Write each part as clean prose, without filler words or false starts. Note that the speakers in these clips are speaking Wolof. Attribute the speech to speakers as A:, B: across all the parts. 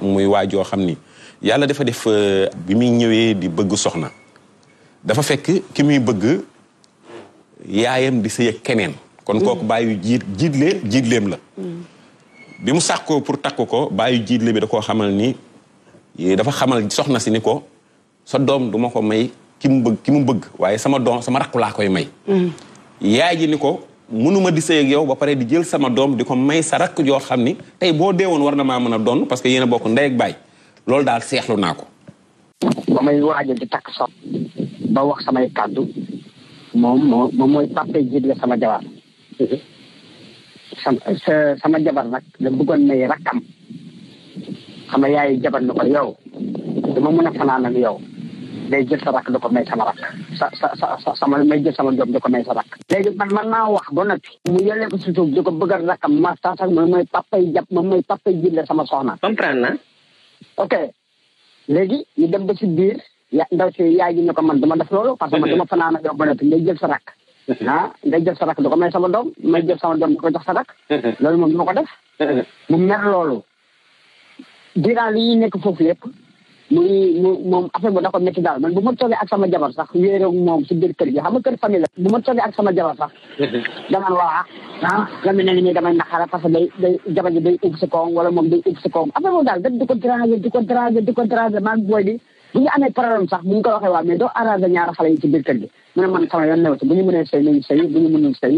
A: muy waajoo xam ni yàlla dafa def bi muy ñëwee di bëgg soxna dafa fekk ki muy bëgg yaayam di sëy ak keneen kon kooku bàyyi jiitleem la bi mu sàkkoo pour takk ko bàyyi jiitle bi da koo xamal ni dafa xamal soxna si ni ko sa doom du ma ko may ki mu bëgg waaye sama doom sama rakku laa koy may yaay ji ni ko mënuma di sëy ak yow ba pare di jël sama doom di ko may sa rakk joo xam ni tey boo deewoon war na maa mën a doon parce que yéen a bokk ndey ak baay loolu daal seexlu naa ko
B: ba may waajal di takk sox ba wax samay kàddu moom mooy papa jiitle sama jabar sama jabar nag da bëggoon may rakkam sama yaay jabar na ko yow dama mën a fanaan ak yow day jël sa rakk da ko may sama rakk sama may jël sama doom da ko may sa rakk léegi man naa wax ba noppi mu yellee ko si suuf di ko bëgg a rakkam ma sax moom mooy papay jàpp moom mooy papay jiitle sama soxna
C: comprendre na
B: ok léegi ñu dem ba si biir ndaw si yaay gi ñu ko man dama def loolu parce que man dama fanaan ak yow ba noppi ngay jël sa rakk ngay jël sa rakk da ko may sama doom may jël sama doom da ko jox sa rakk loolu moom dama ko def mu mer loolu durant li nekk foofu yëpp moom affaire ba da ko métti daal man bu ma toogee ak sama jabar sax wéeroo moom si biir kër gi xam nga kër famille la bu ma toogee ak sama jabar sax daman waa la mu ne nii damay naqara parce que day jabar ji day ub si koom wala moom day ub si koom affaire boobu daal da di ko déranger maan booy bi bu ñu amee problème sax bu ñu ko waxee waa mais doo arrangé ñaari xale yi ci biir kër gi mu ne man sama yoon new si bu ñu mënee sëy nañu sëy bu ñu mënul sëy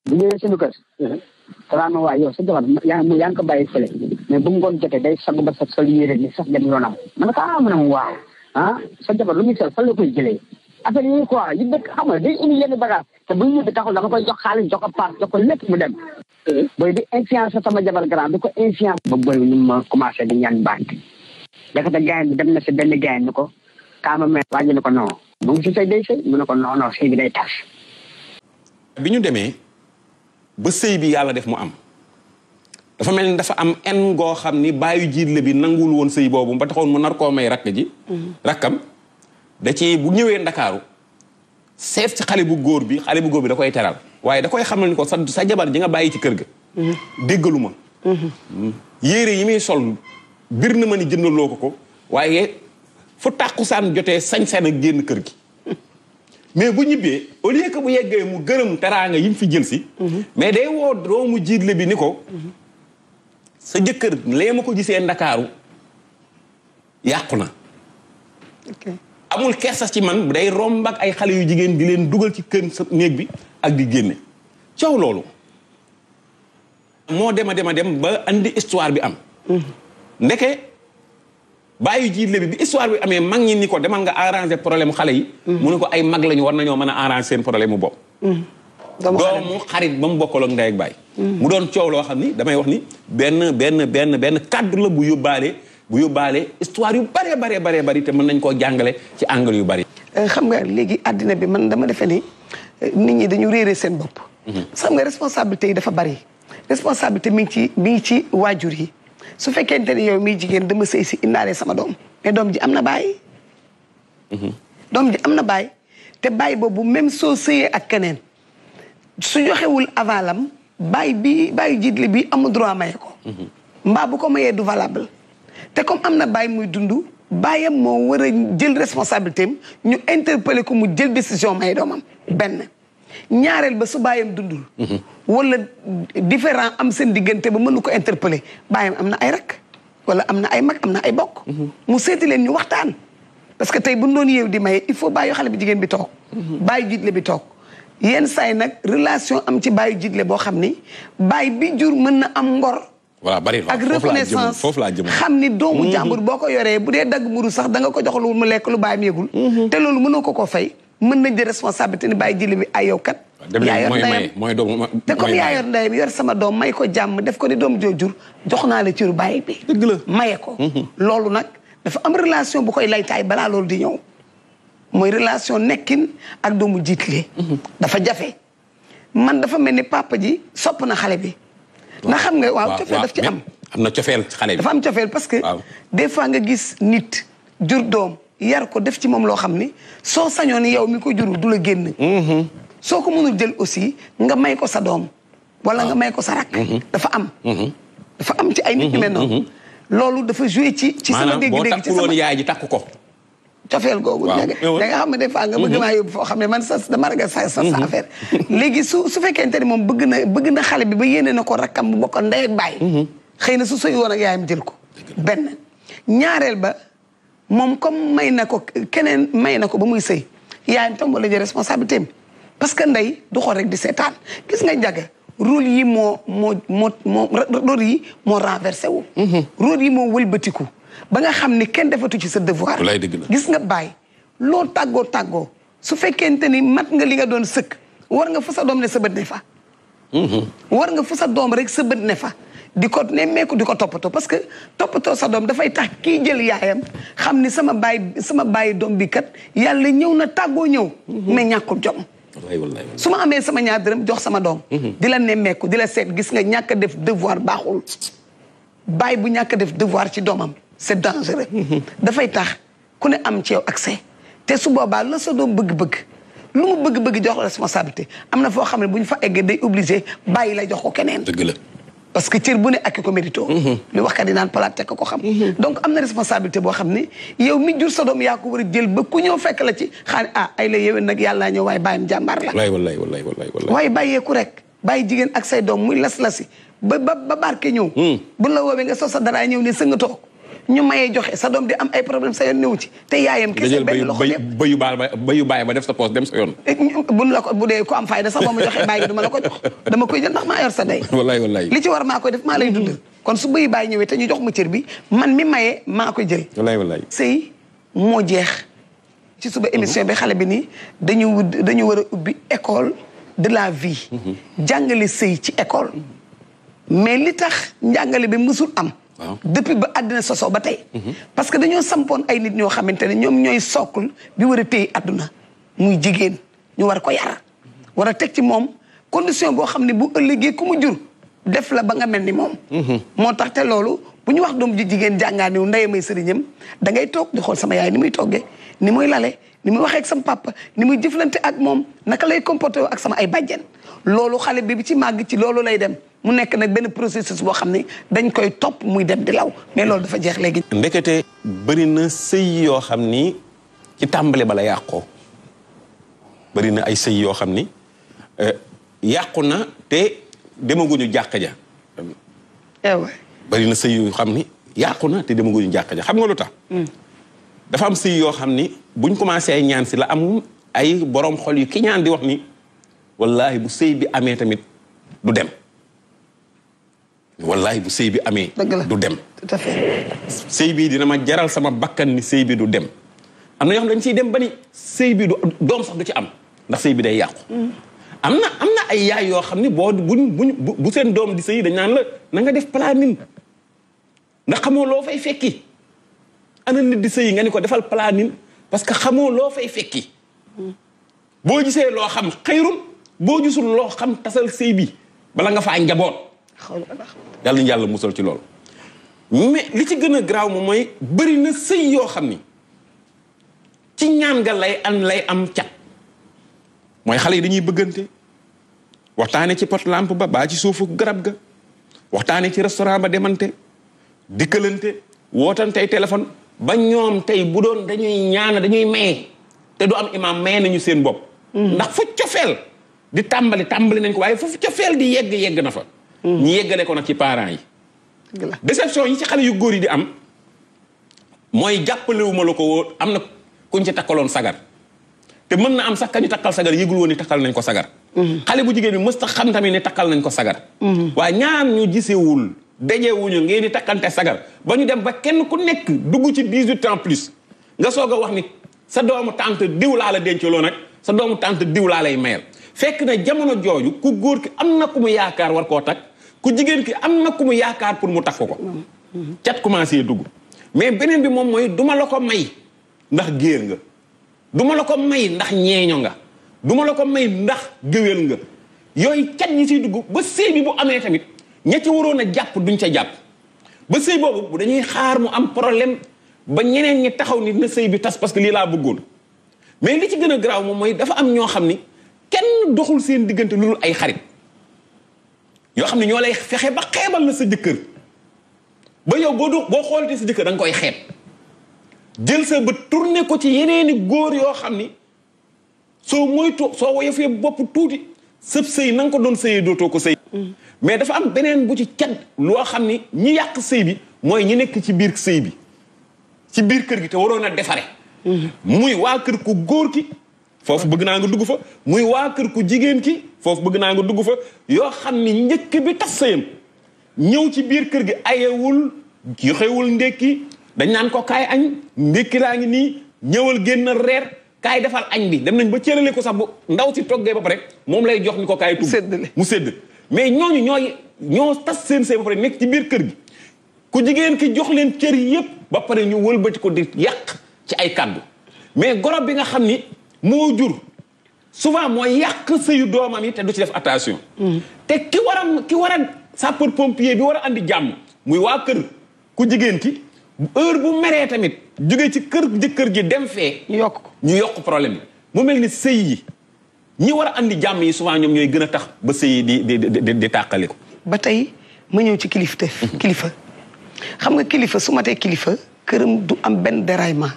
B: bu ñëwee suñu kër xanaa ma waa yow sa jabar yaa ngi ko bàyyi fële mais bu ngoon jotee day sangu ba sa sol yére ni sax dem yoonam ma ne ko mu ne ma waaw sa jabar lu muy sol fan la koy jëlee affaire yi quoi yi dëkk xam nga day indi yenn bagage te bu ñu ñëwee taxul dama koy jox xaalis jox ko paas jox ko lépp mu dem booy di influence sama jabar grand di ko influence ba booy ñu ma commencé di ñaan banque dakata gayen bi dem na si benn gayen ni ko kaama me waaji ni ko non mu ngi si sëy day sëy mu ne ko non sëy bi day tas
A: bi ñu demee ba sëy bi yàlla def mu am dafa mel ni dafa am en goo xam ni bàyyi jiitle bi nangul woon sëy boobu ba taxoon mu nar koo may rakk ji rakkam da ci bu ñëwee ndakaaru seet ci xale bu góor bi da koy teral waaye da koy xamal ni ko sa jabar ji nga bàyyi ci kër ga déggalu ma yére yi muy sol bir na ma ni jëndaloo ko waaye fu tàkkusaan jotee sañ-sañ ak génn kër gi mais bu ñibbee au lieu que bu yeggee mu gërëm teraanga yi mu fi jël si mais day woo doomu jiitle bi ni ko sa jëkkër lee ma ko gisee ndakaaru yàqu na amul kersa ci man day romb ak ay xale yu jigéen di leen dugal ci kër sa néeg bi ak di génne coow loolu moo dem ba andi histoire bi am ndeke bàyyi jiitle bi histoire bi amee mag ñi ni ko demal nga arranger problème xale yi mu ne ko ay mag lañu war nañoo mën a arranger seen problème mu bopp doomu xarit ba mu bokkaloon ndey ak baay mu doon coow loo xam ni damay wax ni benn cadre la bu yóbbaale histoire yu bari te mën nañ koo jàngale ci angle yu bari
C: xam nga léegi àddina bi man dama defe ni nit ñi dañu réere seen bopp xam nga responsabilité yi dafa bari responsabilité mi ngi ci waajur yi su fekkente ni yow miy jigéen dama sëy si indaale sama doom mais doom ji am na baay doom ji am na baay te baay boobu même soo sëyee ak keneen su joxewul avalam bàyyi jiitle bi amul droit maye ko mbaa bu ko mayee du valable te comme am na baay muy dund baayam moo war a jël responsabilité am ñu interpeller ko mu jël décision may doomam benn ñaareel ba su baayam dundul wala différent am seen diggante ba mënu ko interpeller baayam am na ay rak wala am na ay mag am na ay bokk mu seeti leen ñu waxtaan parce que tey bu doon yeew di maye il faut bàyyi xale bi jigéen bi toog bàyyi jiitle bi toog yenn saay nag relation am ci bàyyi jiitle boo xam ni bàyyi bi jur mën na am ngor
A: voilà bari
C: ak reconnaissance
A: foofu laa jëm
C: xam ni doomu jàmbur boo ko yoree bu dee dagg mburu sax da nga ko jox lu mu lekk lu bàyyam yëgul te loolu mënoo ko fay mën nañ jël responsabilité ni bàyyi jiitle bi ay yow kat yaa yor ndeyam te comme yaa yor ndeyam yor sama doom may ko jàmm def ko ni doom joojur jox naa la ciru bàyyi bi
A: dëgg la
C: maye ko loolu nag dafa am relation bu koy laytaay balaa loolu di ñëw mooy relation nekkin ak doomu jiitle dafa jafe man dafa mel ni papa ji sopp na xale bi ndax xam nga waaw cofeel daf ci am
A: na cofeel ci xale bi
C: dafa am cofeel parce que des fois nga gis nit jur doom yar ko def ci moom loo xam ni soo sañoon yow mi ko jurul du la génn soo ko mënul jël aussi nga may ko sa doom wala nga may ko sa rakk dafa am ci ay nit ñu mel noonu loolu dafa joué ci sama dégg-dégg
A: ci sama yaay ji takk ko
C: cofeel googu da nga xam ne des fois nga bëgg maa yóbbu foo xam ne man sa dama ragal sa affaire léegi su fekkente ni moom bëgg na xale bi ba yéene na ko rakkam bu bokk ndey ak baay xëy na su sëy woon ak yaayam jël ko benn ñaareel ba moom comme may na ko keneen may na ko ba muy sëy yaayam tam wala jël responsabilité am parce que ndey du xool rek di seetaan gis nga njaga rôle yi moo rôle yi moo renversé wu rôle yi moo wëlbatiku ba nga xam ni kenn defatu ci sa devoir gis nga bàyyi loo tàggoo su fekkente ni mat nga li nga doon sëkk war nga fu sa doom ne sa bët ne fa war nga fu sa doom rek sa bët ne fa di ko nemmeeku di ko toppatoo parce que toppatoo sa doom dafay tax kii jël yaayam xam ni sama baay doom bi kat yàlla ñëw na tàggoo ñëw mais ñàkkul jom su ma amee sama ñaar dërëm jox sama doom di la nemmeeku di la seet gis nga ñàkk a def devoir baaxul baay bu ñàkk a def devoir ci doomam c'est dangereux dafay tax ku ne am ci yow accès te su boobaa la sa doom bëgg-bëgg lu mu bëgg-bëgg jox la responsabilité am na foo xam ne bu ñu fa eggee day obligé bàyyi la jox ko keneen
A: dëgg la
C: parce que cër bu ne ak ko mérito li wax kat yi naan palaat tekk ko xam donc am na responsabilité boo xam ne yow mi jur sa doom yaa ko war a jël ba ku ñëw fekk la ci xaani ay la yéwén nag yàlla ñëw waaye bàyyam jàmbaar la
A: wallaay
C: waaye bàyyeeku rek bàyyi jigéen ak say doom muy las-lasi ba barke ñëw bu la woowee nga sos sa dara ñëw ne sa nga toog ñu mayee joxe sa doom di am ay problème sa yoon néew ci te yaayam kese benn loxo lépp
A: bayu bàyyi ba def sa poos dem sa yoon
C: buñ la ko bu dee ko am fayda sax boo ma joxee bàyyi duma la ko jox dama koy jël ndax maa yor sa ndey
A: wallaay
C: li ci war maa koy def maa lay dundal kon su bayu bàyyi ñëwee te ñu jox ma cër bi man mi mayee maa koy jël
A: wallaay
C: sëy moo jeex ci suba émission bi xale bi nii dañu war a ubbi école de la vie jàngale sëy ci école mais li tax njàngale bi mësul am depuis ba àddina sosoo ba tey parce que dañoo sampoon ay nit ñoo xamante ne ñoom ñooy sookul bi war a téye àdduna muy jigéen ñu war ko yar war a teg ci moom condition boo xam ne bu ëllëgee ku mu jur def la ba nga mel ni moom moo tax te loolu bu ñu wax doom ji jigéen jàngaaniw ndey may sëriñam da ngay toog di xool sama yaay ni muy toggee ni muy lale ni muy waxee ak sama papa ni muy jëflante ak moom naka lay comporté ak sama ay bàjjen loolu xale bi ci màgg ci loolu lay dem mu nekk nag benn processus boo xam ne dañ koy topp muy dem di law mais loolu dafa jeex léegi.
A: ndekete bëri na sëy yoo xam ni ci tàmbale bala yàqoo bëri na ay sëy yoo xam ni yàqu na te demaguñu jàkka ja. bëri na sëy yoo xam ni yàqu na te demaguñu jàkka ja xam nga lu tax. dafa am sëy yoo xam ni buñ commencé ñaan si la am ay borom xol yu ki ñaan di wax ni wallahi bu sëy bi amee tamit du dem. wallahi bu sëy bi amee du dem
C: tout à fait
A: sëy bii dina ma jaral sama bakkan ni sëy bi du dem am na yoo xam ne dañ siy dem ba ni sëy bi du doom sax du ci am ndax sëy bi day yàqu am na ay yaay yoo xam ne bu seen doom di sëy dañ naan la na nga def planning ndax xamoo loo fay fekki ana nit di sëy nga ni ko defal planning parce que xamoo loo fay fekki boo gisee loo xam xëyrul boo gisul loo xam tasal sëy bi bala nga faa njaboot yàlla nañu yàlla musal ci loolu mais li ci gën a garaaw moom mooy bëri na sëy yoo xam ni ci ñaan nga lay am cat mooy xale yi dañuy bëggante waxtaane ci pot lampe ba baa ci suufu garab ga waxtaane ci restaurant ba demante dikkalante wootantey téléphone ba ñoom tey bu doon dañuy ñaana dañuy maye te du am imaam maye nañu seen bopp ndax fu cofeel di tàmbali nañ ko waaye foofu cofeel di yegg na fa ñu yeggale ko nag ci parents yi déception yi ci xale yu góor yi di am mooy jàppalewuma la ko woo am na kuñ ci takkaloon sagar te mën na am sax kañu takkal sagar yëgul woon ni takkal nañ ko sagar xale bu jigéen bi mës ta xam tamit ne takkal nañ ko sagar waaye ñaar ñu gisewul dajewuñu ngeen di takkante sagar ba ñu dem ba kenn ku nekk dugg ci 18 ans plus nga soog a wax ni sa doomu tante diw laa la dencaloo nag sa doomu tante diw laa lay mayal fekk na jamono jooju ku góor ki am na ku mu yaakaar war koo takk ku jigéen ki am na ku mu yaakaar pour mu takk ko cat commencé dugg mais beneen bi moom mooy duma la ko may ndax géer nga duma la ko may ndax ñeeño nga duma la ko may ndax géwél nga yooyu cat ñi siy dugg ba sëy bi bu amee tamit ña ci waroon a jàpp duñ ca jàpp ba sëy boobu bu dañuy xaar mu am problème ba ñeneen ñi taxaw ni na sëy bi tas parce que lii laa bëggoon mais li ci gën a garaaw moom mooy dafa am ñoo xam ni kenn doxul seen diggante lu dul ay xarit yoo xam ne ñoo lay fexe ba xeebal la sa jëkkër ba yow boo xoolatee sa jëkkër da nga koy xeeb jël sa ba tourné ko ci yeneeni góor yoo xam ni soo moytu soo woyofee bopp tuuti sëb sëy na nga ko doon sëyee dootoo ko sëy mais dafa am beneen bu ci cad loo xam ni ñi yàq sëy bi mooy ñi nekk ci biir sëy bi ci biir kër gi te waroon a defare muy waa kër ku góor ki foofu bëgg naa nga dugg fa muy waa kër ku jigéen ki foofu bëgg naa nga dugg fa yoo xam ni njëkk bi tas sëyam ñëw ci biir kër gi ayewul joxewul ndékki dañ naan ko kaay añ ndékki laa ngi nii ñëwal génn reer kaay defal añ bi dem nañ ba cërale ko sax bu ndaw si toggee ba pare moom lay jox ni ko kaay tugg mu sédd mais ñooñu ñoo tas seen sëy ba pare nekk ci biir kër gi ku jigéen ki jox leen cër yépp ba pare ñu wëlbati ko di yàq ci ay kàddu mais gorob bi nga xam ni moo jur souvent mooy yàq sëyu doomam yi te du ci def attention te ki war a sapeur pompier bi war a andi jàmm muy waa kër ku jigéen ki heure bu meree tamit jóge ci kër jëkkër ji dem fee ñu yokk problème bi mu mel ni sëy yi ñi war a andi jàmm yi souvent ñoom ñooy gën a tax ba sëy yi di tàqali ko
C: ba tey ma ñëw ci kilifa xam nga kilifa su ma tee kilifa këram du am benn déraillement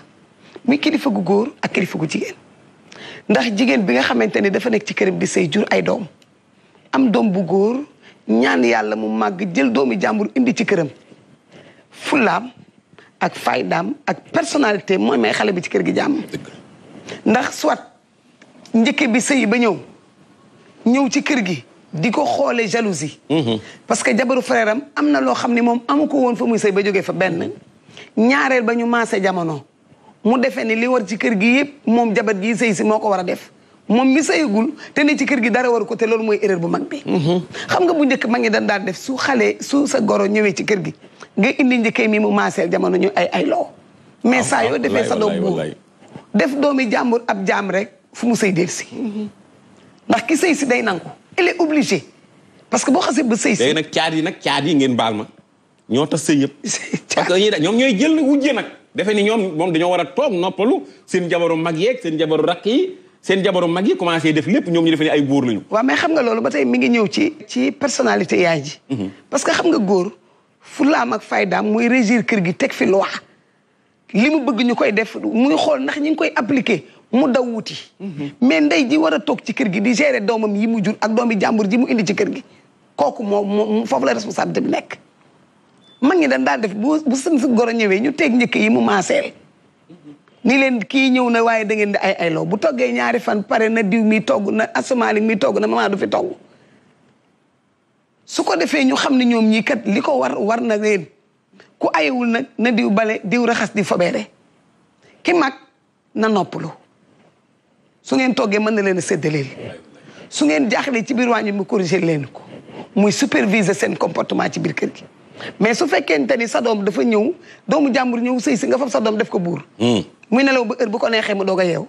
C: muy kilifa gu góor ak kilifa gu jigéen ndax jigéen bi nga xamante ne dafa nekk ci këram di sëy jur ay doom am doom bu góor ñaan yàlla mu màgg jël doomi jàmbur indi ci këram fulaam ak faydaam ak personnalité mooy may xale bi ci kër gi jàmm ndax soit njëkke bi sëy ba ñëw ci kër gi di ko xoolee jalousie parce que jabaru frère am na loo xam ne moom amu ko woon fa muy sëy ba jógee fa benn ñaareel ba ñu maase jamono mu defee ni li war ci kër gi yëpp moom jabar ji sëy si moo ko war a def moom mi sëyagul te ne ci kër gi dara waru ko te loolu mooy erreur bu mag bi xam nga bu njëkk mag ñi dañ daan def su sa goro ñëwee ci kër gi nga indi njëkkee mi mu maaseel jamono ñu ay loo mais saa yoo defee sa doom bu def doomi jàmbur ab jaam rek fu mu sëy del si ndax ki sëy si day nangu il est obligé parce que boo xasee ba sëy si
A: léegi nag caat yi ngeen baal ma ñoo tax sëy yëpp parce que ñoom ñooy jël wujje nag defe ni ñoom moom dañoo war a toog noppalu seen jabaru mag yeeg seen jabaru rakk yi seen jabaru mag yi commencé def lépp ñoom ñu defe ni ay buur lañu
C: waaw mais xam nga loolu ba tey mi ngi ñëw ci personnalité yaay ji parce que xam nga góor fulaam ak faydaam muy régir kër gi teg fi loi li mu bëgg ñu koy def muy xool ndax ñi ngi koy appliquer mu daw wuti mais ndey ji war a toog ci kër gi di gérer doomam yi mu jur ak doomi jàmbur ji mu indi ci kër gi kooku moom foofu la responsabilité bi nekk mag ñi dañ daal def bu sën si goro ñëwee ñu teeg njëkk yi mu maaseel ni leen kii ñëw na waaye da ngeen di ay loo bu toggee ñaari fan pare na diw mi togg na asamaalik mi togg na maman du fi togg su ko defee ñu xam ne ñoom ñii kat li ko war na leen ku ayewul nag na diw bale diw raxas di fobeere ki mag na noppalu su ngeen toggee mën na leen a séddaleel su ngeen jaaxlee ci biir wàññi mu corriger leen ko muy superviser seen comportement ci biir kër gi mais su fekkente ni sa doom dafa ñëw doomu jàmbur ñëw sëy si nga fab sa doom def ko buur muy nelaw ba heure bu ko neexee mu doog a yeew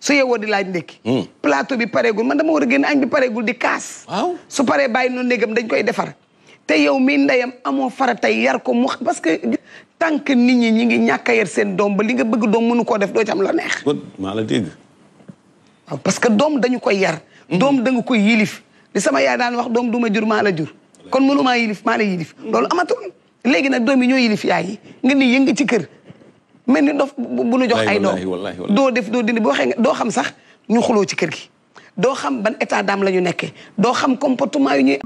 C: su yeewoo di laaj ndékki plateau bi pareegul man dama war a génn añ bi pareegul di kaas su paree bàyyi noonu néegam dañ koy defar te yow mi ndeyam amoo faratay yar ko mu parce que tant que nit ñi ngi ñàkk a yar seen doom ba li nga bëgg doom mënu koo def doo ci am la neex
A: maa la dégg
C: waaw parce que doom dañu koy yar doom da nga koy yilif li sama yaay daan wax doom du ma jur maa la jur kon mënu maa yilif maa la yilif loolu amatul léegi nag doom yi ñoo yilif yaay yi nga ni yëngi ci kër mel ni dof bu nu jox ay doom doo def doo dindi boo waxee nga doo xam sax ñu xuloo ci kër gi doo xam ban état d'âme la ñu nekkee doo xam comportement yu ñuy